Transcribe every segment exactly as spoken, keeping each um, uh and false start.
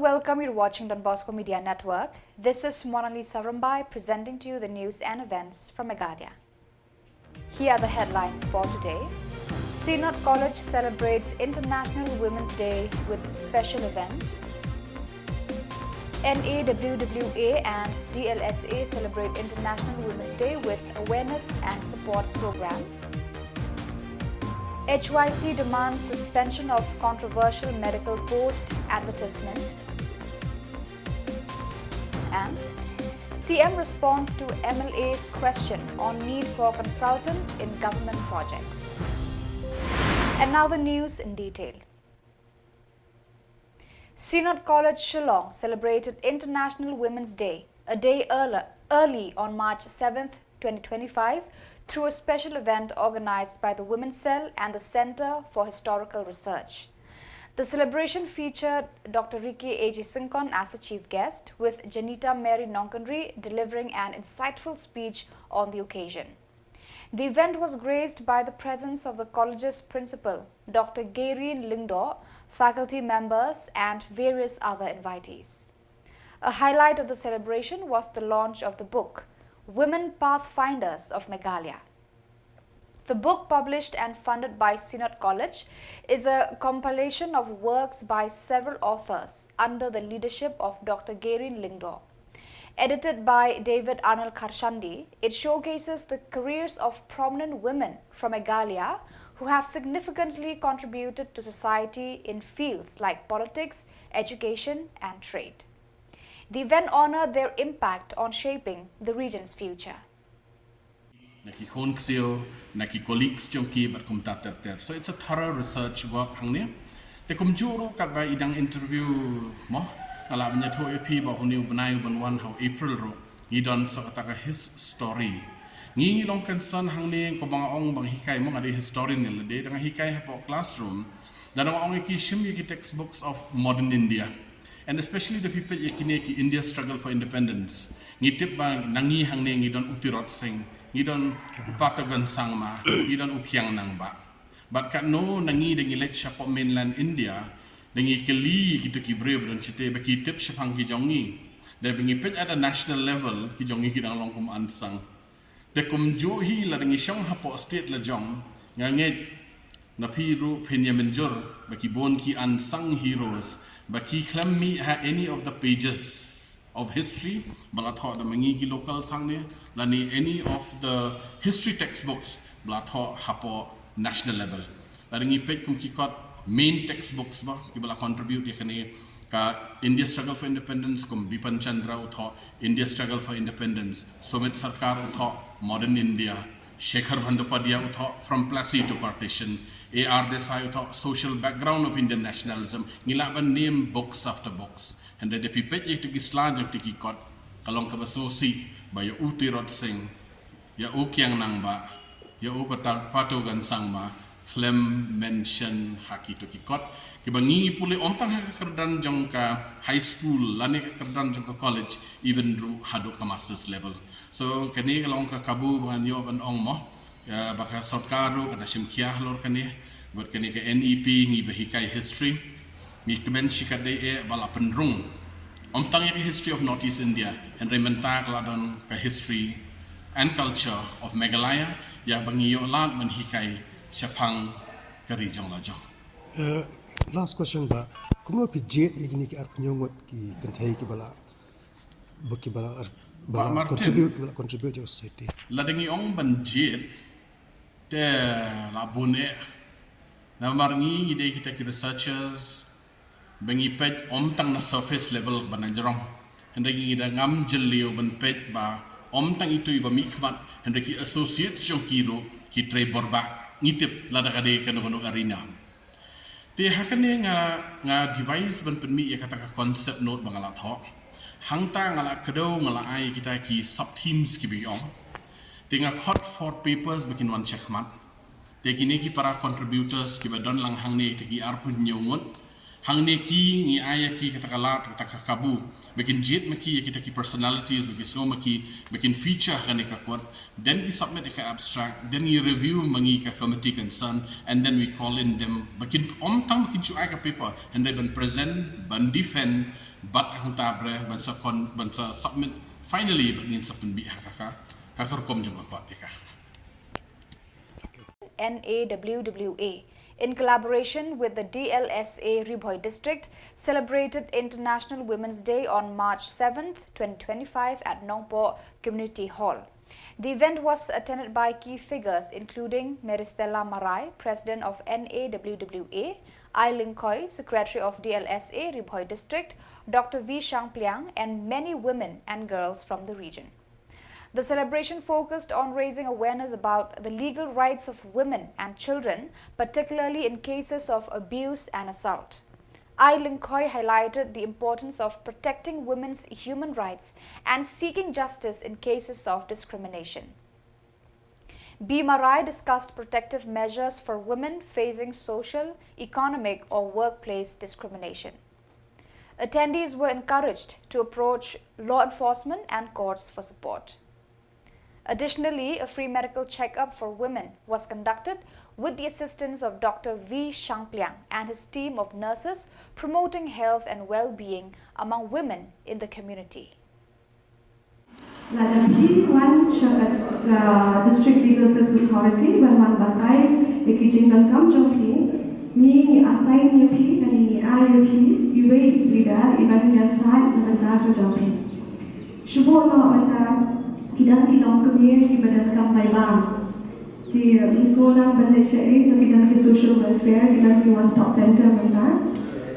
Welcome, you're watching Don Bosco Media Network. This is Monalisa Rumbai presenting to you the news and events from Meghalaya. Here are the headlines for today. Synod College celebrates International Women's Day with special event. N A W W A and D L S A celebrate International Women's Day with awareness and support programs. H Y C demands suspension of controversial medical post advertisement. And C M responds to M L A's question on need for consultants in government projects. And now the news in detail. Synod College Shillong celebrated International Women's Day a day early, early on March seventh, twenty twenty-five, through a special event organized by the Women's Cell and the Center for Historical Research. The celebration featured Doctor Ricky A G Syngkon as the chief guest, with Janita Mary Nongkynrih delivering an insightful speech on the occasion. The event was graced by the presence of the college's principal, Doctor Gayrin Lyngdoh, faculty members, and various other invitees. A highlight of the celebration was the launch of the book, Women Pathfinders of Meghalaya. The book, published and funded by Synod College, is a compilation of works by several authors under the leadership of Doctor Gayrin Lyngdoh. Edited by David Arnold Kharshandi, it showcases the careers of prominent women from Meghalaya who have significantly contributed to society in fields like politics, education, and trade. The event honored their impact on shaping the region's future. Na ki khun ksiew, na ki colleagues jong ki bad kumta ter ter. So it's a thorough research work hangne. Te kumjuh ruh katba i dang interview mo, nga lah ban ïathuh ïa phi ba une u bnai u ban wan ha u April ruh ngi don sa kata ka his story. Ngi ngi long concern hangne, kumba nga ong, ba nga hikai mo, nga dei historian ne lade, dang hikai hapoh classroom. Dang ong ïa ki, shim ïa ki textbooks of modern India. And especially da phi peit ïa kine ki India Struggle for Independence, ngi tip ba na ngi hangne ngi don u Tirot Sing, ngi don u Patogen Sangma, ngi don u Kiang Nangbah. Bad katno na ngi da ngi leit shapoh mainland India, da ngi kylli kito ki briew ba don shite ba ki tip shaphang ki jong ngi. Da ba ngi peit at a national level, ki jong ngi ki dang long kum unsung. Te kumjuh hi lada ngi shong hapoh state la jong, nga ngeit na phi ruh phin ïa mynjur ba ki bun ki unsung heroes ba ki khlem mih ha any of the pages of history ba la thoh da ma ngi ki local hangne, lane any of the history textbooks ba la thoh hapoh national level. Lada ngi peit kum ki kot main textbooks ba ki ba la contribute ïa kane ka India Struggle for Independence, kum Bipin Chandra u thoh India Struggle for Independence, Sumit Sarkar u thoh Modern India, Shekhar Bandyopadhyay u thoh From Plassey to Partition, A R Desai u thoh Social Background of Indian Nationalism. Ngi lah ban name books after books. Hynrei da phi peit ïa kito ki sla jong kito ki kot, ka long kaba sngewsih ba ïa u Tirot Sing, ïa u Kiang Nangbah, ïa u Patogen Sangma khlem mention ha kito ki kot kiba ngi ngi pule, ym tang ha ka kyrdan jong ka high school lane ka kyrdan jong ka college, even ruh haduh ka master's level. So kane ka long ka kabu ba ngan ïoh ban ong mo, ïa, ba ka sorkar ruh ka da shim khia halor kane, bad kane ka N E P ngi ba hikai history. Ngi kmen shikatdei eh ba la pynrung ym tang ïa ka history of North East India, hynrei mynta ka la don ka history and culture of Meghalaya, ïa ba ngi ïoh lad ban hikai shaphang ka ri jong la jong. Uh, last question ba, kumno phi jied ïa kine ki arphew ngut ki kynthei ki ba la, ba ki ba la, ba la contribute, ki ba la contribute ïa ka society? Lada ngi ong ban jied, te la bun eh. Namar ngi ngi dei kita ki researchers ba ngi peit ym tang na surface level ba na jrong. Hynrei ngi da ngam jylliew ban peit ba ym tang itu iba mih khmat, hynrei ki associates jong ki ruh ki trei bor ba ngi tip lada ka dei kano kano arena. Te ha kane nga, nga devise ban pynmih ïa kata ka concept note ba nga la thoh. Hangta nga la kdew, nga la ai kita ki sub themes kiba ong. Te nga khot four papers ba kin wan shakhmat. Te kine ki para contributors kiba don lang hangne, te ki arphew hynñiew ngut. Hangne ki ngi ai ïa ki kata ka lad, kata ka kabu ba kin jied ma ki ïa kita ki personalities ba ki sngew ma ki ba kin feature ha kane ka kot. Then ki submit ïa ka abstract, then ngi review ma ngi ka committee concern, and then we call in them ba kin, ym tang ba kin shu ai ka paper, hynrei ban present, ban defend Bad hangta bre ban sa kon ban sa submit finally bad ngin sa pynbit ha ka ka ha ka rukom jong ka kot ïa ka. N A W W A, in collaboration with the D L S A Ri Bhoi District, celebrated International Women's Day on March seventh, twenty twenty-five at Nongpoh Community Hall. The event was attended by key figures including Meristella Marai, President of N A W W A, Ai Lyngkhoi, Secretary of D L S A Ri Bhoi District, Doctor V Shangpliang, and many women and girls from the region. The celebration focused on raising awareness about the legal rights of women and children, particularly in cases of abuse and assault. Ai Lyngkhoi highlighted the importance of protecting women's human rights and seeking justice in cases of discrimination. B Marai discussed protective measures for women facing social, economic, or workplace discrimination. Attendees were encouraged to approach law enforcement and courts for support. Additionally, a free medical checkup for women was conducted with the assistance of Doctor V Shangpliang and his team of nurses, promoting health and well-being among women in the community. Lada phi wan sha ka District Legal Services Authority ban wan batai ïa ki jingdonkam jong phi, ngi ngi assign ïa phi lane ngi ai ïa phi iwei i pleader i ban ïasaid na ka bynta ka jong phi. Shu buh noh mynta ki don ki longkmie kiba donkam bai bam. Te ngi sngewbha ban leit shaei, to ki don ki social welfare, ki don ki one stop center mynta.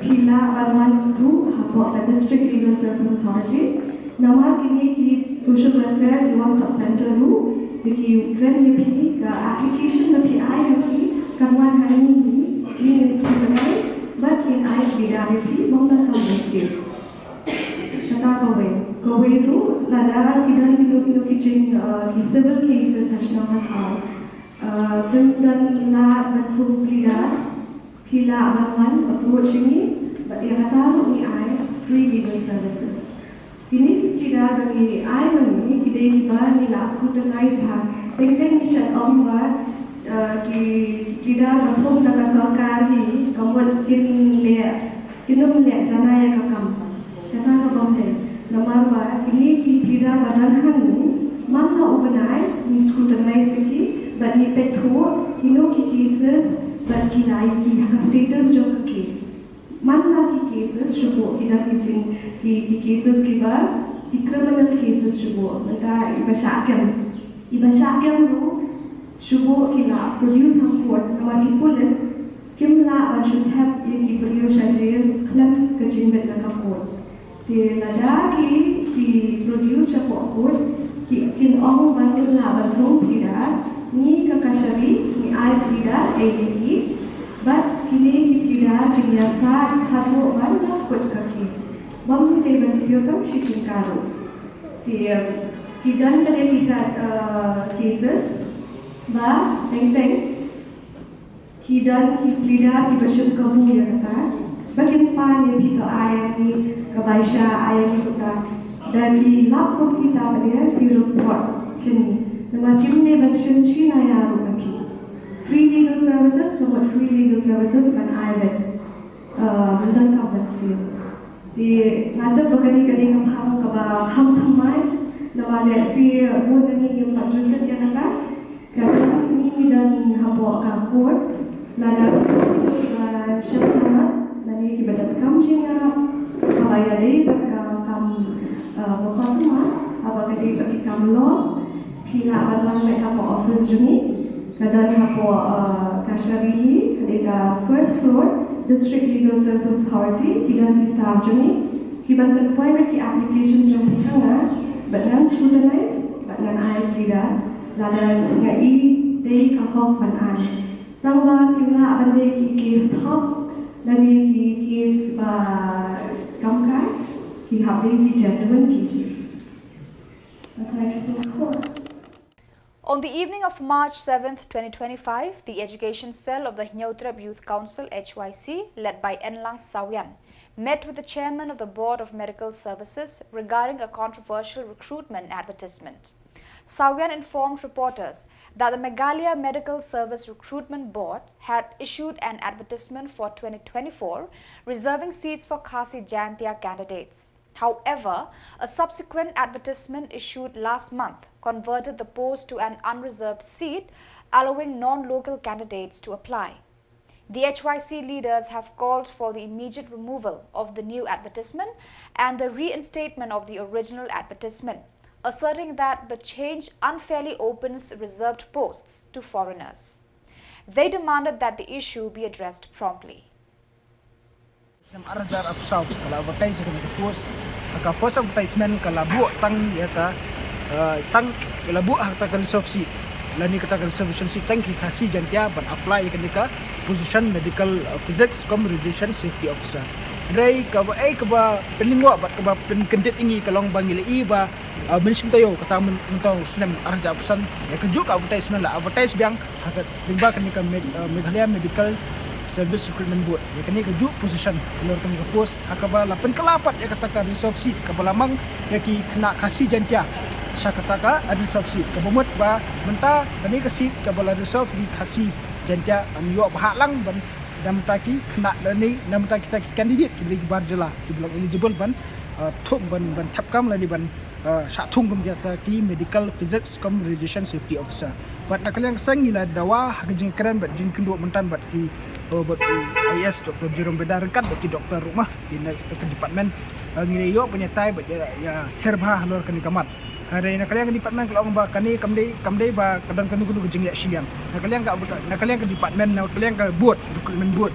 Phi lah ban wan ruh hapoh ka District Legal Services Authority. Namar kine ki social welfare, ki one stop center ruh, te ki kren ïa phi, ka application ba phi ai ha ki kan wan ha ngi, ngi ngin scrutinize bad ngin ai ki dei ïa phi, bym donkam ban siew. Kata kawei. Kawei ruh, lada ki don kino kino ki jing, uh, ki civil cases ha shnong ha thaw. Uh, phim don lad ban thung pleader, phi lah ban wan approach ngi, bad ïa kata ruh ngi ai free legal services. Kine ki pleader ba ngi ai ma ngi, ki dei kiba ngi la scrutinize ha. Teng teng ngi shait ong ba, uh, ki, ki pleader ba thung da ka sorkar hi, ka mut kin leh Kin ym leh janai ïa ka kam. Kata ka bym dei. Namar ba kine ki pleader ba don hangne, man la u bnai ngi scrutinize ïa ki bad ngi peit thuh kino ki cases bad ki la ïa ki ha ka status jong ka case. Man la ki cases shu buh ki don ki jing ki, ki cases kiba ki criminal cases shu buh. Mynta iba shah kem. Iba shah kem ruh shu buh ki la produce ha court namar ki pulit kim lah ban shu thep ïa ki briew sha jail khlem ka jingbit na ka court. Te lada ki, ki produce shapoh court, ki, kin ong ba kim lah ban thung pleader, ngi ka kashari, ngi ai pleader, ei ïa ki, bad kine ki pleader, kin ïasaid haduh ban da kut ka case. Bym dei ban siew tang shi tyngka ruh. Te, um, ki don kane ki jait, uh, cases, ba, teng teng, Ki don ki pleader kiba shim kabu ïa kata. Ba kin pan ïa phi to ai ïa ngi ka baisha ai ïa ngi kata. Da ki lap kum kita ba dei phi report sha ngi. Namar kim dei ban shim shi naia ruh na phi. Free legal services, ka mut free legal services ban ai beit. Uh, ban donkam ban siew. Te nga tip ba kane ka dei ka phang kaba kham thymmai, namar lehse bun na ngi ngim pat ju tip ïa kata. Ka dei ngi ngi don hapoh ka court, lada kiba shah khmat lane kiba donkam jingïarap kaba ïadei bad ka kam, eh, mukotduma, haba ka dei bad ki kam loss, phi lah ban wan beit hapoh office jong ngi. Ka don hapoh, eh, Kashari hi, ka dei ka first floor, District Legal Services Authority, ki don ki staff jong ngi, ki ban pynpoi beit ki applications jong phi ha nga, bad ngan scrutinize, bad ngan ai ki da, lada nga i dei ka hok ban ai. Tang ba kim lah ban dei ki case thok, lane ki case ba kam kai, ki hap dei ki genuine cases. Thank you so much. On the evening of March seventh, twenty twenty-five, the Education Cell of the Hynñiewtrep Youth Council, H Y C, led by Enlang Sawian, met with the chairman of the Board of Medical Services regarding a controversial recruitment advertisement. Sawian informed reporters that the Meghalaya Medical Service Recruitment Board had issued an advertisement for twenty twenty-four, reserving seats for Khasi Jaintia candidates. However, a subsequent advertisement issued last month converted the post to an unreserved seat, allowing non-local candidates to apply. The H Y C leaders have called for the immediate removal of the new advertisement and the reinstatement of the original advertisement, asserting that the change unfairly opens reserved posts to foreigners. They demanded that the issue be addressed promptly. Snem ar hajar arphew saw ka la advertise ïa kane ka post. Ha ka first advertisement ka la buh tang ïa ka, eh, tang ka la buh ha kata ka reserve seat lane kata ka reservation seat tang ki Khasi Jaintia ban apply ïa kane ka position medical, eh, physics cum radiation safety officer. Hynrei kaba, eh, kaba pynlyngngoh bad kaba pynkyndit ïa ngi ka long ba ngi la ïohi ba, ah, mynshwa taïew kata myn-, mynta u snem ar hajar arphew san ïa kajuh ka advertisement la advertise biang ha ka lyngba kane ka Med-, ah, Meghalaya Medical Service Recruitment Board ïa kane kajuh position halor kane ka post ha kaba la pynkylla pat ïa kata ka reserve seat kaba la mang ïa ki khynnah Khasi Jaintia sha kata ka reserve seat kaba mut ba mynta kane ka seat kaba la reserve ïa ki Khasi Jaintia ban ïoh bha lang ban namar ki khynnah lane namar kita ki candidate kiba dei ki bar jylla kiba long eligible ban, ah, thung ban, ban thep kam lane ban, ah, shah thung kum kita ki medical physics cum radiation safety officer. Bad na ka liang ka seng ngi la dawa ha ka jingkren bad jingkynduh mynta bad ki, oh, bad u I A S Doctor Jerome Beda ryngkat bad ki doktor ruh ma ki na ka department, ah, ngi la ïoh pynïatai bad ïa, ïa ther bha halor kane ka mat. Hynrei na ka liang ka department ka la ong ba kane kam dei, kam dei ba ka don kano kano ka jingleh shiliang. Na ka liang ka, na ka liang ka department, na ka liang ka board, recruitment board,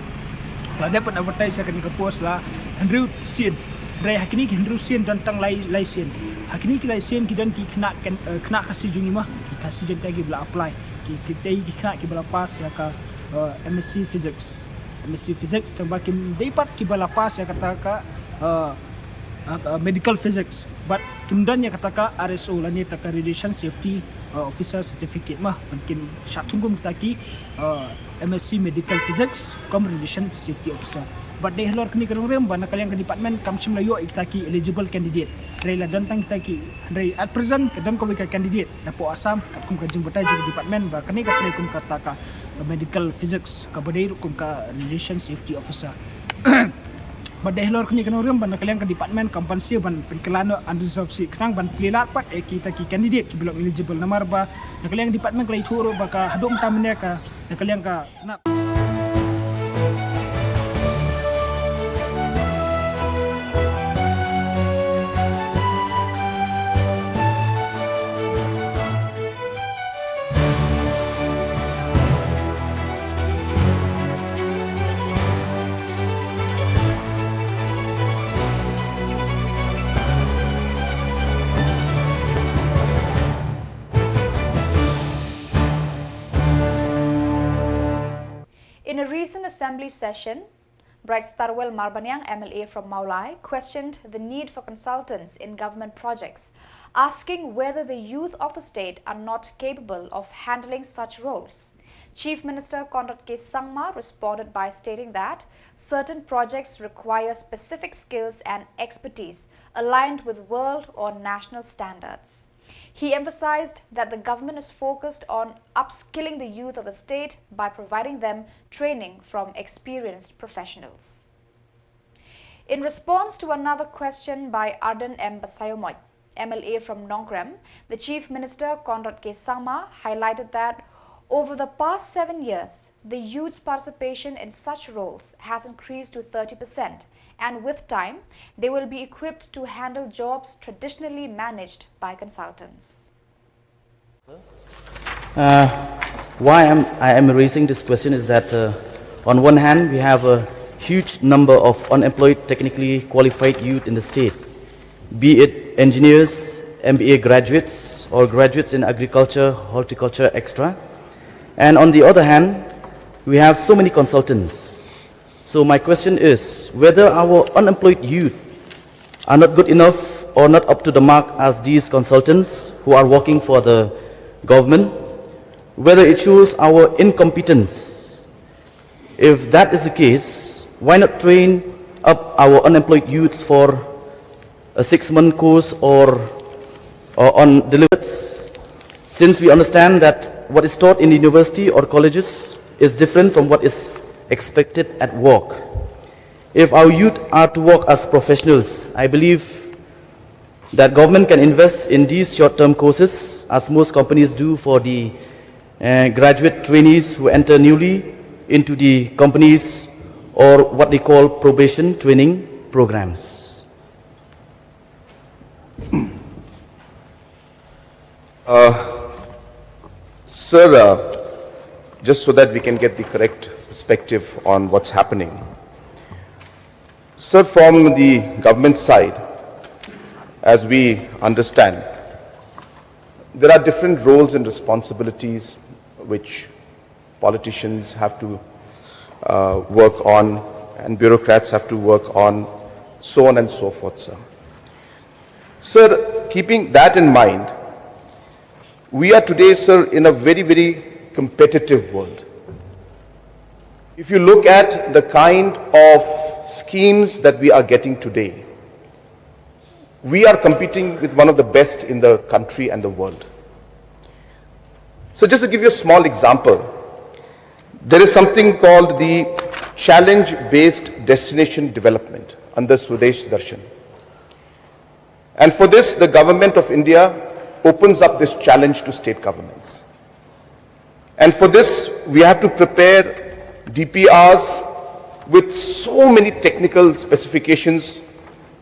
ka la dep ban advertise ïa kane ka post la hynriew sien. Hynrei ha kine ki hynriew sien don tang lai, lai sien. Ha kine ki lai sien ki don ki khynnah kan, eh, khynnah Khasi jong ngi ma, ki Khasi Jaintia kiba la apply. Ki, ki dei ki khynnah kiba la pass ïa ka, eh, M S C Physics. M S C Physics tang ba kim dei pat kiba la pass ïa kata ka, eh, ah, ah, medical physics. Bad kim don ïa kata ka R S O lane kata ka radiation safety, ah, officer certificate ma. Bad kim shah thung kum kita ki, ah, M S C medical physics cum radiation safety officer. Bad dei halor kane ka nongrim ba na ka liang ka department kam shym la ïoh ïa kita ki eligible candidate. Hynrei la don tang kita ki, hynrei at present ka don kawei ka candidate napoh Assam katkum ka jingbatai jong ka department ba kane ka trei kum kata ka medical physics kaba dei ruh kum ka radiation safety officer. Bad dei halor kane ka nongrim ba na ka liang ka department kam pan siew ban pynkylla noh unreserved seat khnang ban plie lad pat ïa kita ki candidate kiba long eligible namar ba na ka liang department ka la ïathuh ruh ba ka haduh mynta mynne ka na ka liang ka na In a recent assembly session, Brightstarwell Marbaniang, M L A from Mawlai, questioned the need for consultants in government projects, asking whether the youth of the state are not capable of handling such roles. Chief Minister Conrad K Sangma responded by stating that certain projects require specific skills and expertise aligned with world or national standards. He emphasized that the government is focused on upskilling the youth of the state by providing them training from experienced professionals. In response to another question by Ardent M Basaiawmoit, M L A from Nongkrem, the Chief Minister Conrad K Sangma highlighted that over the past seven years, the youth's participation in such roles has increased to thirty percent, and with time, they will be equipped to handle jobs traditionally managed by consultants. Uh, why I'm, I am raising this question is that, uh, on one hand, we have a huge number of unemployed, technically qualified youth in the state, be it engineers, M B A graduates, or graduates in agriculture, horticulture, et cetera. And on the other hand, we have so many consultants. So my question is whether our unemployed youth are not good enough or not up to the mark as these consultants who are working for the government, whether it shows our incompetence. If that is the case, why not train up our unemployed youths for a six-month course or, or on delivery? Since we understand that what is taught in university or colleges is different from what is expected at work. If our youth are to work as professionals, I believe that government can invest in these short-term courses, as most companies do for the uh, graduate trainees who enter newly into the companies, or what they call probation training programs. Uh, sir, uh, just so that we can get the correct perspective on what's happening. Sir, from the government side, as we understand, there are different roles and responsibilities which politicians have to uh, work on and bureaucrats have to work on, so on and so forth, sir. Sir, keeping that in mind, we are today, sir, in a very, very competitive world. If you look at the kind of schemes that we are getting today, we are competing with one of the best in the country and the world. So, just to give you a small example, there is something called the challenge based destination development under Swadesh Darshan. And for this, the government of India opens up this challenge to state governments. And for this, we have to prepare D P Rs with so many technical specifications,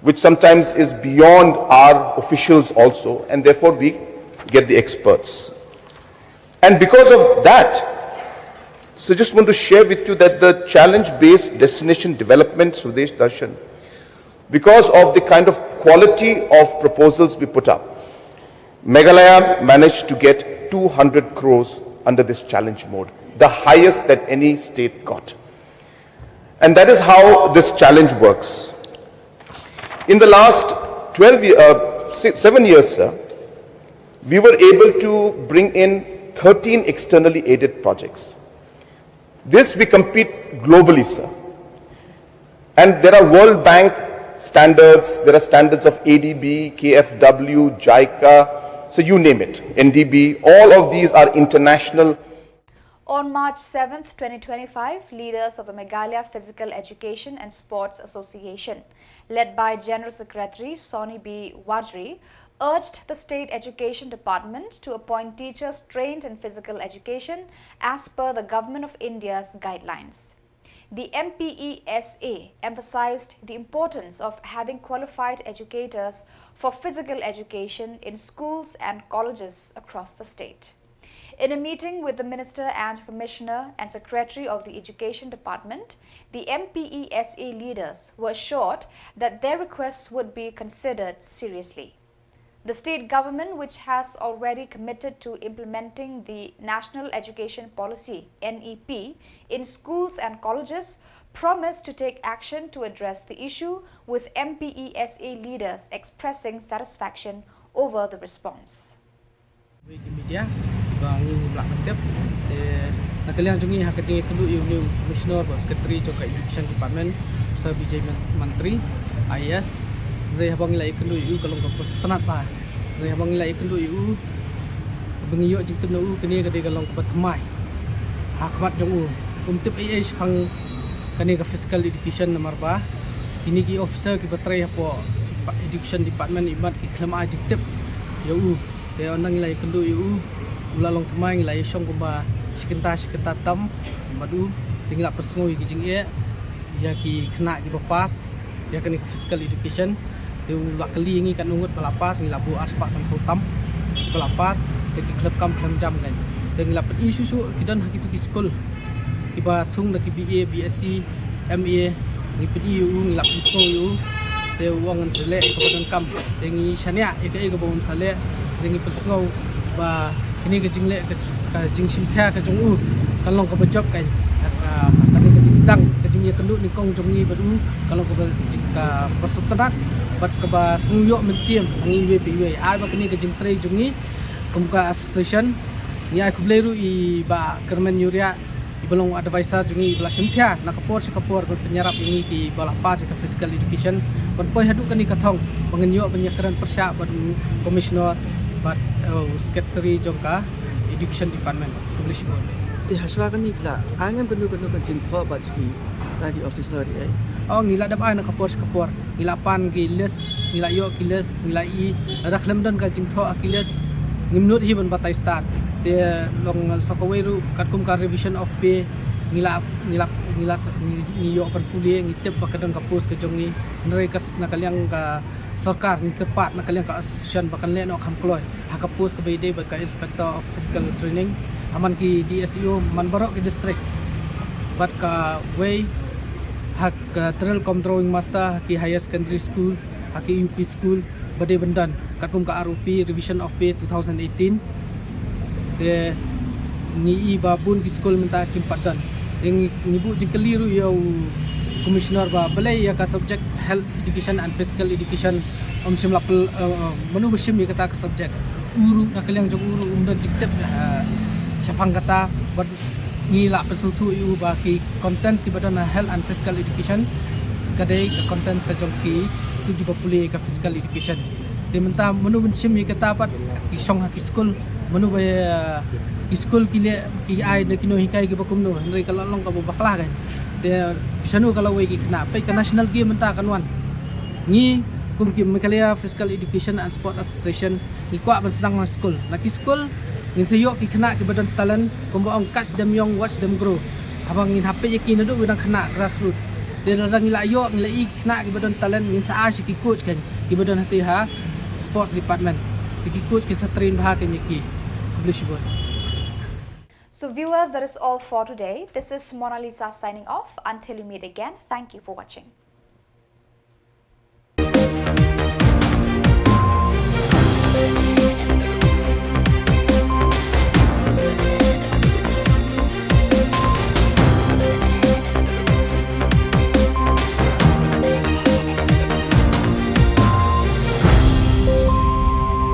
which sometimes is beyond our officials also, and therefore we get the experts. And because of that, so just want to share with you that the challenge-based destination development, Swadesh Darshan, because of the kind of quality of proposals we put up, Meghalaya managed to get two hundred crores under this challenge mode, the highest that any state got. And that is how this challenge works. In the last twelve years, uh, si- seven years, sir, we were able to bring in thirteen externally aided projects. This we compete globally, sir. And there are World Bank standards, there are standards of A D B, K F W, JICA, so you name it, N D B, all of these are international. On March seventh, twenty twenty-five, leaders of the Meghalaya Physical Education and Sports Association, led by General Secretary Sonny B Wadri, urged the State Education Department to appoint teachers trained in physical education as per the Government of India's guidelines. The M P E S A emphasized the importance of having qualified educators for physical education in schools and colleges across the state. In a meeting with the Minister and Commissioner and Secretary of the Education Department, the M P E S A leaders were assured that their requests would be considered seriously. The state government, which has already committed to implementing the National Education Policy N E P in schools and colleges, promised to take action to address the issue, with M P E S A leaders expressing satisfaction over the response. Wei ki media ba ngi ngim lah ban tip. Te na ka liang jong ngi ha ka jingïakynduh ïa u Commissioner bad Secretary jong ka Education Department, Sir Vijay Man- Mantri, I A S, hynrei haba ngi la ïakynduh ïa u ka long kaba sngewtynnat bha. Hynrei haba ngi la ïakynduh ïa u, kaba ngi ïoh jingtip na u, kane ka dei ka long kaba thymmai ha khmat jong u. Um tip ei ei shaphang kane ka physical education namar ba kine ki officer kiba trei hapoh education department imat ki khlem ai jingtip ïa u. Te ynda ngi la ïakynduh ïa u, u la long thymmai, ngi la ïashong kumba shi kynta shi kynta tam bad u. Te ngi la pynsngew ïa ki jingeh ïa ki khynnah kiba pass ïa kane ka physical education. Te u la kylli ïa ngi katno ngut ba la pass, ngi la buh arspah sanphew tam ba la pass, te ki khlem kam khlem jam kan. Te ngi la pyni shuh shuh ki don ha kitu ki skul kiba thung da ki B A, B S C, M A, ngi pyni ïa u, ngi la pynsngew ïa u. Te u ong un sa leh ïa kaba donkam. Te ngi shaniah ïa kaei kaba un sa leh. Te ngi pynsngew ba kane ka jingleh, ka, ka jingshim khia ka jong u kan long kaba jop kan. Ka, ka, kane ka jingsdang, ka jingïakynduh nyngkong jong ngi bad u kan long kaba jing, kaba sngewtynnat bad kaba sngew ïoh mynsiem na ngi iwei pa iwei. Ai ba kane ka jingtrei jong ngi kum ka association, ngi ai khublei ruh ïa i Bah Kyrmen Ïuriah, iba long advisor jong ngi, iba la shim khia na ka por sha ka por ban pynïarap ïa ngi kiba la pass ïa ka physical education ban poi haduh kane ka thong ba ngin ïoh ban ïakren pyrshah bad u Commissioner Bad uh, secretary jong ka education department, English board. Te hashwa kani phi la ai ngam kano kano ka jingthoh bad jong kita ki officer ïa? Oh, ngi la dep ai na ka por sha ka por. Ngi la pan ki list, ngi la ïoh ki list, ngi la i. Lada khlem don ka jingthoh ha ki list, ngim nud hi ban batai stad. Te long sa kawei ruh katkum ka revision of pay, ngi la ngi la ngi la ngi, ngi ïoh ban pule, ngi tip ba ka don ka post ka jong ngi. Hynrei ka s- na ka liang ka sorkar ngi kyrpad na ka liang ka association ba kan leh noh kham kloi ha ka post kaba ïadei bad ka inspector of physical training ha man ki D S E O man baroh ki district. Bad kawei ha ka drill cum drawing master ha ki higher secondary school, ha ki U P school ba dei ban don katkum ka R O P, revision of pay two thousand eighteen. Te ngi i ba bun ki skul mynta kim pat don. Te ngi ngi buh jingkylli ruh ïa u commissioner ba balei ïa ka subject health education and physical education ym shim la pl- uh, mano ba shim ïa kata ka subject. U ruh na ka liang jong u ruh um don jingtip uh, shaphang kata. Bad ngi la pynsngewthuh ïa u ba ki contents kiba don ha health and physical education ka dei ka contents ka jong ki tu kiba pule ka physical education. Te mynta mano ban shim ïa kata pat ki shong ha ki skul, mano ba uh, ki skul ki leh ki ai na ki nonghikai kiba kumno, hynrei ka la long kaba bakla kan. Te shano ka la wei ki khynnah, peit ka national game mynta kan wan. Ngi kum ki Meghalaya Physical Education and Sport Association ngi kwah ban sdang na skul. Na ki skul ngin sa ïoh ki khynnah kiba don talent, kumba ong catch them young, watch them grow. Haba ngin hap peit ïa ki naduh ba dang khynnah grassroot. Te lada ngi la ïoh, ngi la i ki khynnah kiba don talent, ngin sa ai sha ki coach kan kiba don hati ha sports department. Te ki coach ki sa train bha kan ïa ki. Khublei shibun. So viewers, that is all for today. This is Mona Lisa signing off. Until we meet again, thank you for watching.